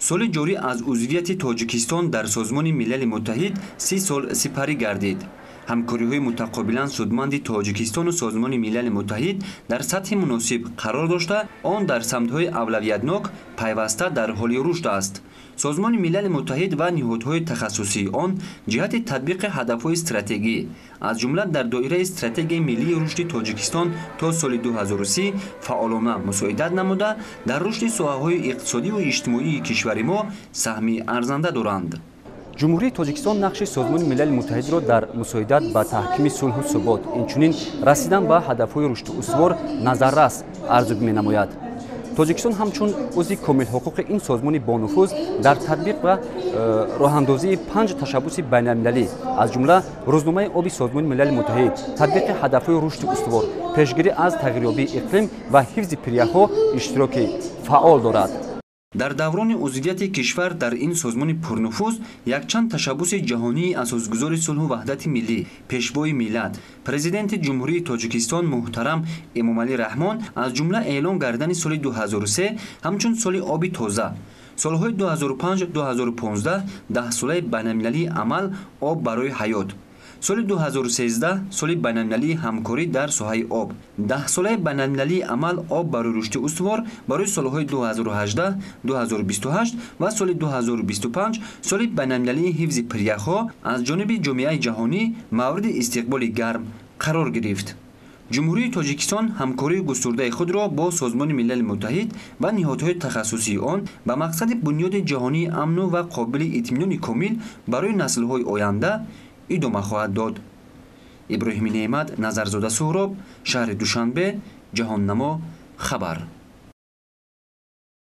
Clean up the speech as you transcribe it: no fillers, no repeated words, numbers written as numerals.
Соли ҷорӣ аз узвияти Тоҷикистон дар Созмони Милали Муттаҳид 30 сол сипарӣ гардид. Ҳамкориҳои мутақобилан судманди Тоҷикистону Созмони Милали Муттаҳид дар сатҳи муносиб қарор дошта, он дар самтҳои авлавиятнок пайваста дар ҳоли рушд аст. Созмони Милали Муттаҳид ва ниҳодҳои тахассусии он ҷиҳати татбиқи ҳадафҳои стратегӣ, аз ҷумла дар доираи Стратегияи миллии рушди Тоҷикистон то соли 2030 фаъолона мусоидат намуда, дар рушди соҳаҳои иқтисодиву иҷтимоии кишвари мо саҳми арзанда доранд. Ҷумҳурии Тоҷикистон нақши Созмони Милали Муттаҳидро дар мусоидат ба таҳкими сулҳу субот, инчунин расидан ба ҳадафҳои рушди устувор назаррас арзёбӣ менамояд. Тоҷикистон ҳамчун узви комилҳуқуқи ин созмони бонуфуз дар татбиқ ва роҳандозии 5 ташаббуси байналмилалӣ, аз ҷумла Рӯзномаи оби Созмони Милали Муттаҳид, татбиқи ҳадафҳои рушди устувор, пешгирӣ аз тағйирёбии иқлим ва ҳифзи пиряхҳо иштироки фаъол дорад. Дар даврони узвияти кишвар дар ин созмони пурнуфуз якчанд ташаббуси ҷаҳонии асосгузори сулҳу ваҳдати миллӣ, пешвои миллат, Президенти Ҷумҳурии Тоҷикистон муҳтарам Эмомалӣ Раҳмон, аз ҷумла эълон гардани соли 2003 ҳамчун соли оби тоза, солҳои 2005-2015 Даҳсолаи байналмилалии амал «Об барои ҳаёт», соли 2013 соли байналмилалии ҳамкорӣ дар соҳаи об, Даҳсолаи байналмилалии амал «Об барои рушди устувор» барои солҳои 2018-2028 ва соли 2025 соли байналмилалии ҳифзи пиряхҳо аз ҷониби ҷомеаи ҷаҳонӣ мавриди истиқболи гарм қарор гирифт. Ҷумҳурии Тоҷикистон ҳамкории густурдаи худро бо Созмони Милали Муттаҳид ва ниҳодҳои тахассусии он ба мақсади бунёди ҷаҳонии амну ва қобили итминони комил барои наслҳои оянда идома хоҳад дод. Иброҳими Неъмат, Назарзода Суҳроб, шаҳри Душанбе, Ҷаҳоннамо, хабар.